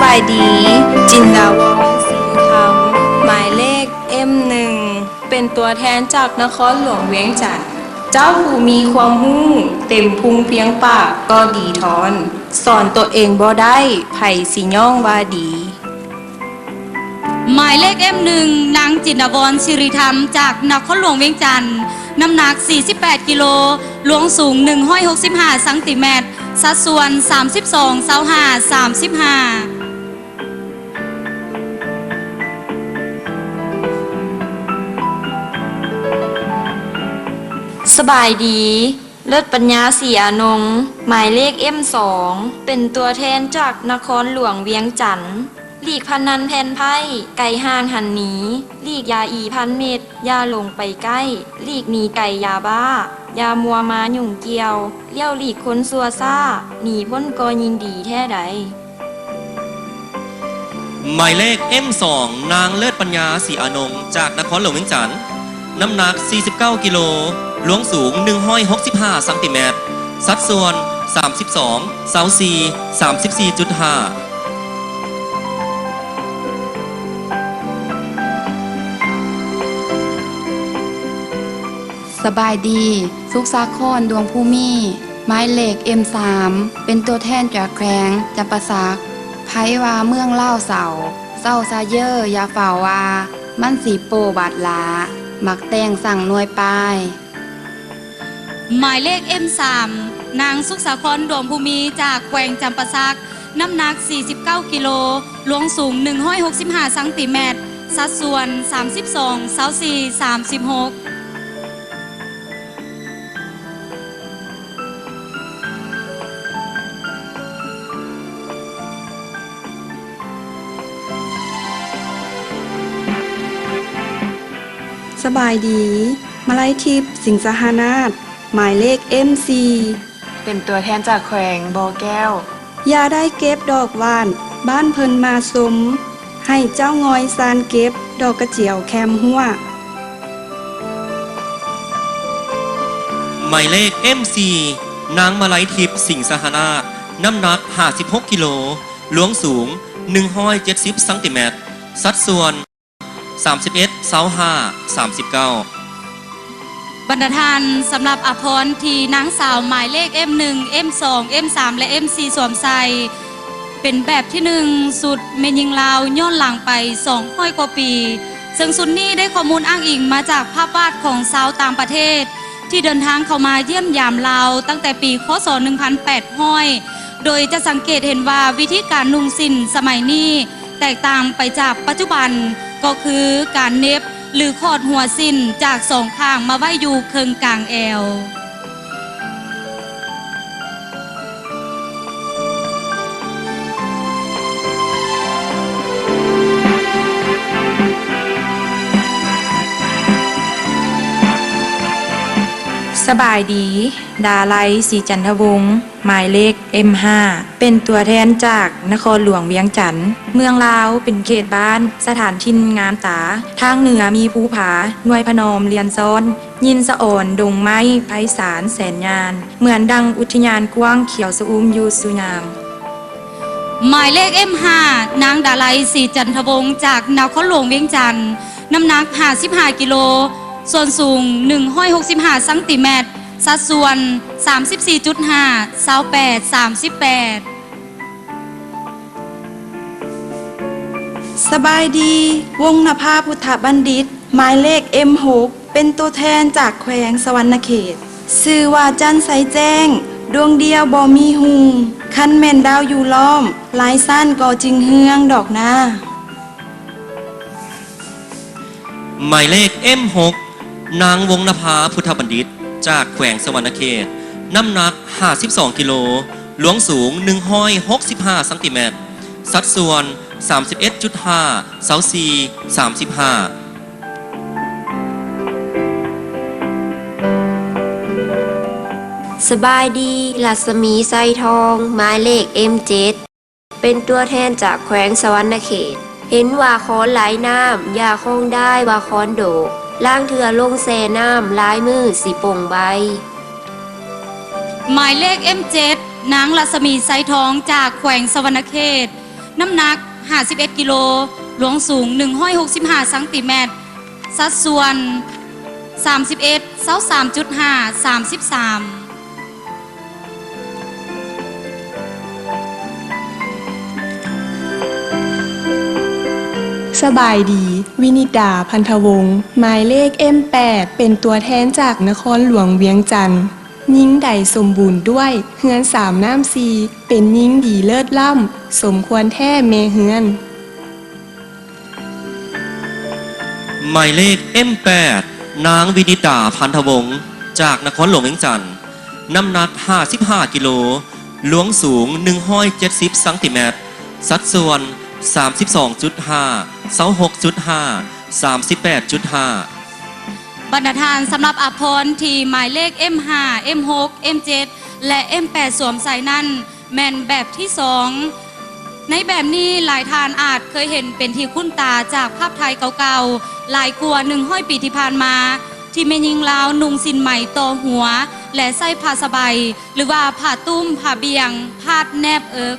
ສະບາຍດີ, ຈິນດາວອນ ສີຄຳ, ໝາຍເລກ ເອັມ ໜຶ່ງ ເປັນຕົວແທນຈາກນະຄອນຫຼວງວຽງຈັນ. ເຈົ້າຜູ້ມີຄວາມຮູ້ເຕັມພຸງພຽງປາກກໍດີທອນ, ສອນຕົວເອງບໍ່ໄດ້ ໃຜຊິຍ້ອງວ່າດີ. ໝາຍເລກ ເອັມ ໜຶ່ງ ນາງ ຈິນດາວອນ ສິລິທຳ ຈາກນະຄອນຫຼວງວຽງຈັນ, ນ້ຳໜັກ ສີ່ສິບແປດ ກິໂລ, ລວງສູງ ໜຶ່ງຮ້ອຍຫົກສິບຫ້າ ຊັງຕີແມັດ, ສັດສ່ວນ ສາມສິບສອງ ຊາວຫ້າ ສາມສິບຫ້າ. ສະບາຍດີ, ເລີດປັນຍາ ສີອານົງ, ໝາຍເລກ ເອັມ ສອງ ເປັນຕົວແທນຈາກນະຄອນຫຼວງວຽງຈັນ. ຫຼີກພະນັນແຜ່ນໄພ້, ໄກຫ່າງຫັນໜີ, ຫຼີກຢາອີພັນເມັດ, ຢ່າຫຼົງໄປໃກ້, ຫຼີກໜີໄກຢາບ້າ, ຢ່າມົວມາຫຍຸ້ງກ່ຽວ, ລ້ຽວຫຼີກຄົນຊົ່ວຊ້າ, ໜີພົ້ນກໍຍິ່ງດີແທ້ໃດ. ໝາຍເລກ ເອັມ ສອງ ນາງ ເລີດປັນຍາ ສີອານົງ ຈາກນະຄອນຫຼວງວຽງຈັນ, ນ້ຳໜັກ ສີ່ສິບເກົ້າ ກິໂລ, ລວງສູງ ໜຶ່ງຮ້ອຍຫົກສິບຫ້າ ຊັງຕີແມັດ, ສັດສ່ວນ ສາມສິບສອງ ຊາວສີ່ ສາມສິບສີ່ຈຸດຫ້າ. ສະບາຍດີ, ສຸກສາຄອນ ດວງພູມີ, ໝາຍເລກ ເອັມ ສາມ ເປັນຕົວແທນຈາກແຂວງຈຳປາສັກ. ໃຜວ່າເມືອງລາວເສົ້າ, ເສົ້າຊາເຢີ ຢ່າຟ້າວວ່າ, ມັນຊິໂປ້ບາດຫຼາ, ໝາກແຕງສັງໜ່ວຍປາຍ. ໝາຍເລກ ເອັມ ສາມ ນາງ ສຸກສາຄອນ ດວງພູມີ ຈາກແຂວງຈຳປາສັກ, ນ້ຳໜັກ ສີ່ສິບເກົ້າ ກິໂລ, ລວງສູງ ໜຶ່ງຮ້ອຍຫົກສິບຫ້າ ຊັງຕີແມັດ, ສັດສ່ວນ ສາມສິບສອງ ຊາວສີ່ ສາມສິບຫົກ. ສະບາຍດີ, ມາໄລທິບ ສິງສະຫານາດ, ໝາຍເລກ ເອັມ ສີ່ ເປັນຕົວແທນຈາກແຂວງບໍ່ແກ້ວ. ຢ່າໄດ້ເກັບດອກຫວ່ານ ບ້ານເພິ່ນມາຊົມ, ໃຫ້ເຈົ້າງອຍຊານເກັບ ດອກກະຈຽວແຄມຮົ້ວ. ໝາຍເລກ ເອັມ ສີ່ ນາງ ມາໄລທິບ ສິງສະຫານາດ, ນ້ຳໜັກ ຫ້າສິບຫົກ ກິໂລ, ລວງສູງ ໜຶ່ງຮ້ອຍເຈັດສິບ ຊັງຕີແມັດ, ສັດສ່ວນ ສາມສິບເອັດ ຊາວຫ້າ ສາມສິບເກົ້າ. ບັນດາທ່ານ, ສຳລັບອາພອນທີ່ນາງສາວໝາຍເລກ ເອັມ ໜຶ່ງ ເອັມ ສອງ ເອັມ ສາມ ແລະ ເອັມ ສີ່ ສວມໃສ່ ເປັນແບບທີ ໜຶ່ງ ຊຸດແມ່ຍິງລາວຍ້ອນຫຼັງໄປ ສອງຮ້ອຍ ກວ່າປີ, ເຊິ່ງຊຸດນີ້ໄດ້ຂໍ້ມູນອ້າງອີງມາຈາກພາບວາດຂອງຊາວຕ່າງປະເທດ ທີ່ເດີນທາງເຂົ້າມາຢ້ຽມຢາມລາວຕັ້ງແຕ່ປີ ຄ.ສ. ໜຶ່ງພັນແປດຮ້ອຍ ໂດຍຈະສັງເກດເຫັນວ່າວິທີການນຸ່ງສິ້ນສະໄໝນີ້ແຕກຕ່າງໄປຈາກປັດຈຸບັນ ກໍຄືການເໜັບ ຫຼື ຂອດຫົວສິ້ນຈາກສອງຂ້າງມາໄວ້ຢູ່ເຄິ່ງກາງແອວ. ສະບາຍດີ, ດາໄລ ສີຈັນທະວົງ, ໝາຍເລກ ເອັມ ຫ້າ ເປັນຕົວແທນຈາກນະຄອນຫຼວງວຽງຈັນ. ເມືອງລາວເປັນເຂດບ້ານ, ສະຖານຖິ່ນງາມຕາ, ທາງເໜືອມີພູຜາ, ໜ່ວຍພະນອມລຽນຊ້ອນ, ຍິນສະອອນດົງໄມ້ໄພສານແສນຍານ, ເໝືອນດັ່ງອຸດທະຍານກວ້າງຂຽວຊະອຸ່ມຢູ່ສູ່ຍາມ. ໝາຍເລກ ເອັມ ຫ້າ ນາງ ດາໄລ ສີຈັນທະວົງ ຈາກນະຄອນຫຼວງວຽງຈັນ, ນ້ຳໜັກ ຫ້າສິບຫ້າ ກິໂລ, ສ່ວນສູງ ໜຶ່ງຮ້ອຍຫົກສິບຫ້າ ຊັງຕີແມັດ, ສັດສ່ວນ ສາມສິບສີ່ຈຸດຫ້າ ຊາວແປດ ສາມສິບແປດ. ສະບາຍດີ, ວົງນະພາ ພຸດທະບັນດິດ, ໝາຍເລກ ເອັມ ຫົກ ເປັນຕົວແທນຈາກແຂວງສະຫວັນນະເຂດ. ຊື່ວ່າ ຈັນໄຊແຈ້ງ, ດວງດຽວບໍ່ມີຮຸ່ງ, ຄັນແມ່ນດາວຢູ່ລ້ອມ, ຫຼາຍຊັ້ນກໍຈຶ່ງເຮືອງດອກນາ. ໝາຍເລກ ເອັມ ຫົກ ນາງ ວົງນະພາ ພຸດທະບັນດິດ ຈາກແຂວງສະຫວັນນະເຂດ, ນ້ຳໜັກ ຫ້າສິບສອງ ກິໂລ, ລວງສູງ ໜຶ່ງຮ້ອຍຫົກສິບຫ້າ ຊັງຕີແມັດ, ສັດສ່ວນ ສາມສິບເອັດຈຸດຫ້າ ຊາວສີ່ ສາມສິບຫ້າ. ສະບາຍດີ, ລັດສະໝີ ໄຊທອງ, ໝາຍເລກ ເອັມ ເຈັດ ເປັນຕົວແທນຈາກແຂວງສະຫວັນນະເຂດ. ເຫັນວ່າຄອນຫຼາຍນ້ຳ, ຢ່າຄອງດາຍວ່າຄອນໂດກ, ລາງເທື່ອລົງແຊ່ນ້ຳ, ຫຼາຍມື້ຊິປົ່ງໃບ. ໝາຍເລກ ເອັມ ເຈັດ ນາງ ລັດສະໝີ ໄຊທອງ ຈາກແຂວງສະຫວັນນະເຂດ, ນ້ຳໜັກຫ້າສິບເອັດກິໂລ, ລວງສູງໜຶ່ງຮ້ອຍຫົກສິບຫ້າຊັງຕີແມັດ, ສັດສ່ວນສາມສິບເອັດ ຊາວສາມຈຸດຫ້າ ສາມສິບສາມ. ສະບາຍດີ, ວິນິດາ ພັນທະວົງ, ໝາຍເລກ ເອັມແປດ ເປັນຕົວແທນຈາກນະຄອນຫຼວງວຽງຈັນ. ຍິງໃດສົມບູນດ້ວຍເຮືອນສາມນ້ຳສີ່ ເປັນຍິງດີເລີດລ້ຳ ສົມຄວນແທ້ແມ່ເຮືອນ. ໝາຍເລກ ເອັມແປດ ນາງວິນິດາ ພັນທະວົງ ຈາກນະຄອນຫຼວງວຽງຈັນ, ນ້ຳໜັກຫ້າສິບຫ້າກິໂລ, ລວງສູງໜຶ່ງຮ້ອຍເຈັດສິບຊັງຕີແມັດ, ສັດສ່ວນສາມສິບສອງຈຸດຫ້າ ຊາວຫົກຈຸດຫ້າ ສາມສິບແປດຈຸດຫ້າ. ບັນດາທ່ານ, ສຳລັບອາພອນທີ່ໝາຍເລກ ເອັມຫ້າ ເອັມຫົກ ເອັມເຈັດ ແລະ ເອັມແປດ ສວມໃສ່ນັ້ນ ແມ່ນແບບທີສອງ. ໃນແບບນີ້ຫຼາຍທ່ານອາດເຄີຍເຫັນເປັນທີ່ຄຸ້ນຕາຈາກພາບຖ່າຍເກົ່າໆ ຫຼາຍກວ່າໜຶ່ງຮ້ອຍປີທີ່ຜ່ານມາ ທີ່ແມ່ຍິງລາວນຸ່ງສິ້ນໄໝຕໍ່ຫົວ ແລະ ໃສ່ຜ້າສະໄບ ຫຼືວ່າຜ້າຕຸ້ມ, ຜ້າບ່ຽງ ພາດແນບເອິກ.